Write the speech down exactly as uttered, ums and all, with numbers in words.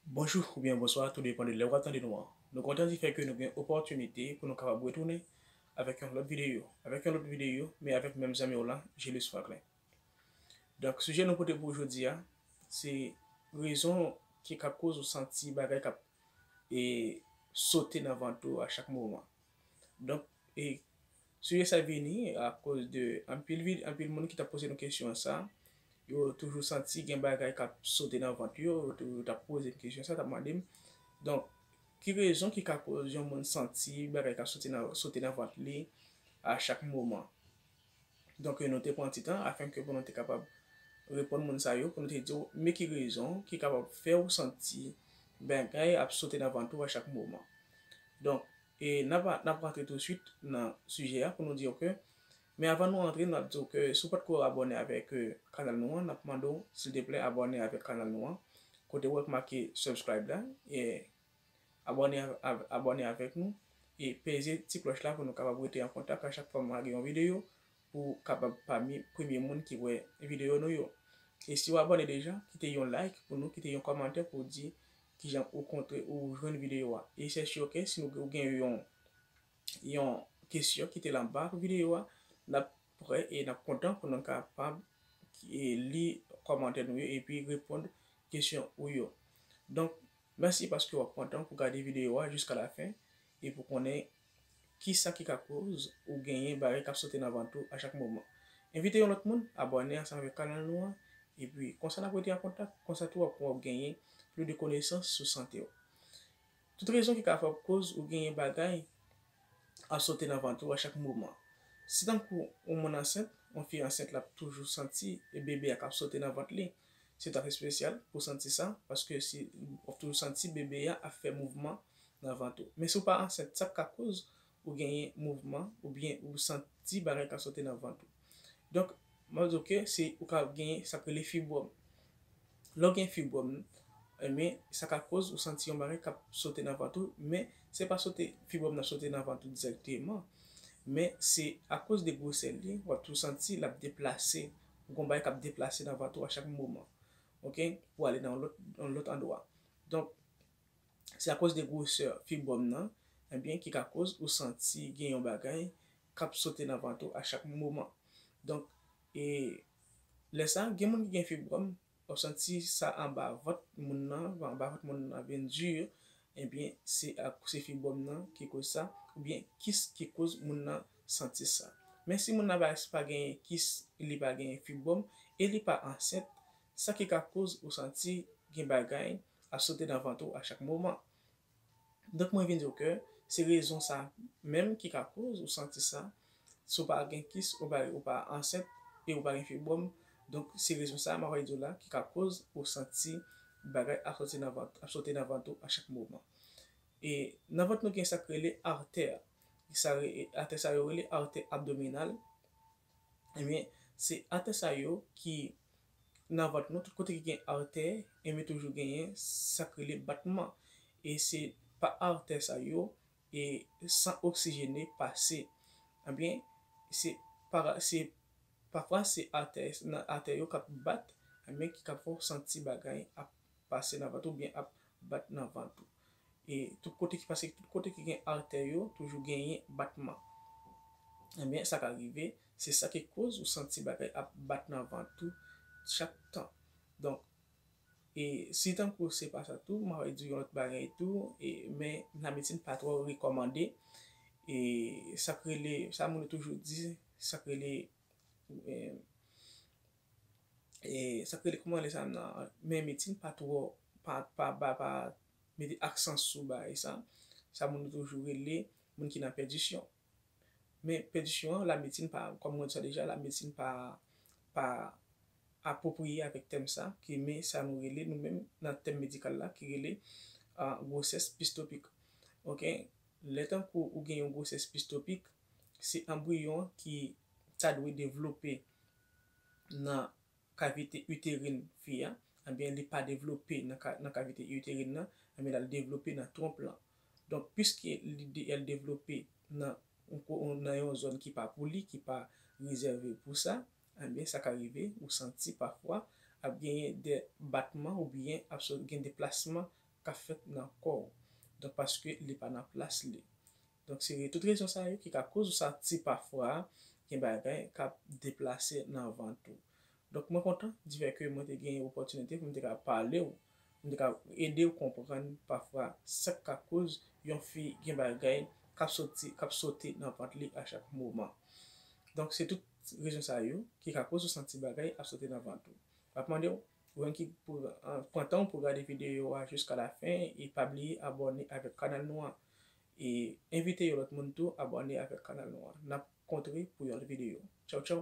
Bonjou oubyen bonswa, tou depann de lè w ap tande nou an. Nou kontan di fè ke nou gen opòtinite pou nou kapab retounen avèk yon lòt videyo, avèk yon lòt videyo, men avèk menm zanmi w lan, Julius Franklin. Donk, sijè nou pote pou jodi a, se rezon ki ka koz ou santi bagay k ap e, sote nan vant ou a chak moman. Donk, e, sijè sa vini akoz de anpil, anpil moun ki t ap poze nou kesyon sa. Yo toujou santi gen bagay k ap sote nan vant yo, yo toujou t ap poze m kesyon sa, t ap mande m. Donk, ki rezon ki ka koz yon moun santi bagay k ap sote nan, sote nan vant li a chak moman? Donk, nou te pran ti tan afenke pou nou te kapab reponn moun sa yo, pou nou te di w, men ki rezon ki kapab fè w santi bagay ap sote nan vant ou a chak moman. Donk, e n ap, n ap rantre tousuit nan sijè a pou nou di w ke, men avan nou rantre, n ap di w ke si w pa t ko abòne avèk e, kanal nou an, n ap mande w, silteplè, abòne avèk kanal nou an. Kote w wè k make subscribe la, e abòne, av- abòne avèk nou e peze ti klòch la pou nou kapab rete an kontak a chak fwa m lage yon videyo, pou w kapab pami premye moun ki wè videyo nou yo. E si w abòne deja, kite yon like pou nou, kite yon kòmantè pou w di kijan ou kontre ou jwenn videyo a. E se si ke si nou ou gen yon, yon kesyon, kite l anba videyo a. N ap prè e n ap kontan pou nou kapab e, li kòmantè nou yo epi reponn kesyon ou yo. Donk, mèsi paske w ap pran tan pou gade videyo a jiska lafen e pou konnen kisa ki ka koz ou genyen bagay k ap sote nan vant ou a chak moman. Envite yon lòt moun, abòne ansanm avèk kanal nou an, epi konsa n ap rete an kontak, konsa tou w ap, w ap genyen plis de konesans sou sante w. Tout rezon ki ka fè koz ou genyen bagay ap sote nan vant ou a chak moman. Si tankou yon moun ansent, yon fi ansent, l ap toujou santi e bebe a k ap sote nan vant li. Se trè espesyal pou santi sa, paske si w ap toujou santi bebe a ap fè mouvman nan vant ou. Men si w pa ansent, sa k ka koz ou genyen mouvman oubyen ou santi bagay k ap sote nan vant ou? Donk, m ap di w ke se ou ka genyen sa k rele fibwòm. Lè w gen fibwòm, enben, sa ka koz ou santi yon bagay k ap sote nan vant ou, men se pa sote fibwòm nan sote nan vant ou dirèkteman, men se akoz de gwosè li, w ap toujou santi l ap deplase, ou gen yon bagay k ap deplase nan vant ou a chak moman, oke, pou ale nan yon lòt, yon lòt andwa. Donk, se akoz de gwosè fibwòm nan, enben, ki ka koz ou santi gen yon bagay k ap sote nan vant ou a chak moman. Donk, e lè sa, gen moun ki gen fibwòm, w ap santi sa anba vant moun nan, anba vant moun nan vin di, enben, se ak, se fibwòm nan ki koz sa, oubyen kis ki koz moun nan santi sa. Men si moun nan pa, pa genyen kis, li pa genyen fibwòm, e li pa ansent, sa ki ka koz ou santi gen bagay ap sote nan vant ou a chak moman. Donk, mwen vin di w ke se rezon sa menm ki ka koz ou santi sa. Si w pa gen kis, ou pa, ou pa ansent e ou pa gen fibwòm, donk, se rezon sa m ap di w la ki ka koz ou santi bagay ap soti nan vant, ap sote nan vant ou a chak moman. E nan vant nou gen sa k rele artè. Sa re-, artè sa yo rele artè abdominal. Ebyen, se atè sa yo ki nan vant nou, tout kote ki gen atè, ebyen toujou genyen sa k rele batman. E se pa atè sa yo e san oksijene pase. Ebyen, se pa, se, pafwa se atè, nan atè yo k ap bat, ebyen ki ka fè w santi bagay ap pase nan vant ou oubyen ap bat nan vant ou. E tout kote ki pase, tout kote ki gen atè yo, toujou genyen batman. Ebyen, sa ka rive, se sa ki koz ou santi bagay ap bat nan vant ou chak tan. Donk, e si tankou se pa sa tou, m ap di yon lòt bagay tou, e, men lamedsin pa twò rekòmande. E sa k rele, sa moun yo toujou di, sa k rele, e, e, sa k rele, kòman rele sa nan, men medsin pa twò, pa, pa, pa, pa mete aksan sou bagay sa. Sa moun yo toujou rele moun ki nan pèdisyon. Men pèdisyon an, lamedsin pa, kòm mwen di sa deja, lamedsin pa, pa apwopriye avèk tèm sa, ki, men sa nou rele, nou menm, nan tèm medikal la, ki rele, a, gwosès pistopik. Oke? Lè tankou ou gen yon gwosès pistopik, se anbriyon an ki ta dwe devlope nan kavite iterin fi a, ebyen, li pa devlope nan ka-, nan kavite iterin nan, ebyen, l al devlope nan twonp lan. Donk, piske li de-, l devlope nan yon ko-, nan yon zòn ki pa pou li, ki pa rezève pou sa, ebyen, sa ka rive, ou santi pafwa ap genyen de batman oubyen ap so-, gen deplasman, k ap fèt nan kò w. Donk, paske li pa nan plas li. Donk, se tout rezon sa yo ki ka koz ou santi pafwa gen bagay k ap deplase nan vant ou. Donk, mwen kontan di fè ke mwen te gen opòtinite pou m te ka pale w, m te ka ede w konprann pafwa sa k ka koz yon fi gen bagay k ap soti, k ap sote nan vant li a chak moman. Donk, se tout rezon sa yo ki ka koz ou santi bagay ap sote nan vant ou. M ap mande w, ou menm ki pou, ah, pran tan w pou gade videyo a jiska lafen, e pa bliye abòne avèk kanal nou an. E envite yon lòt moun tou abòne avèk kanal nou an. N ap kontre pou yon lòt videyo. Tchaw, tchaw!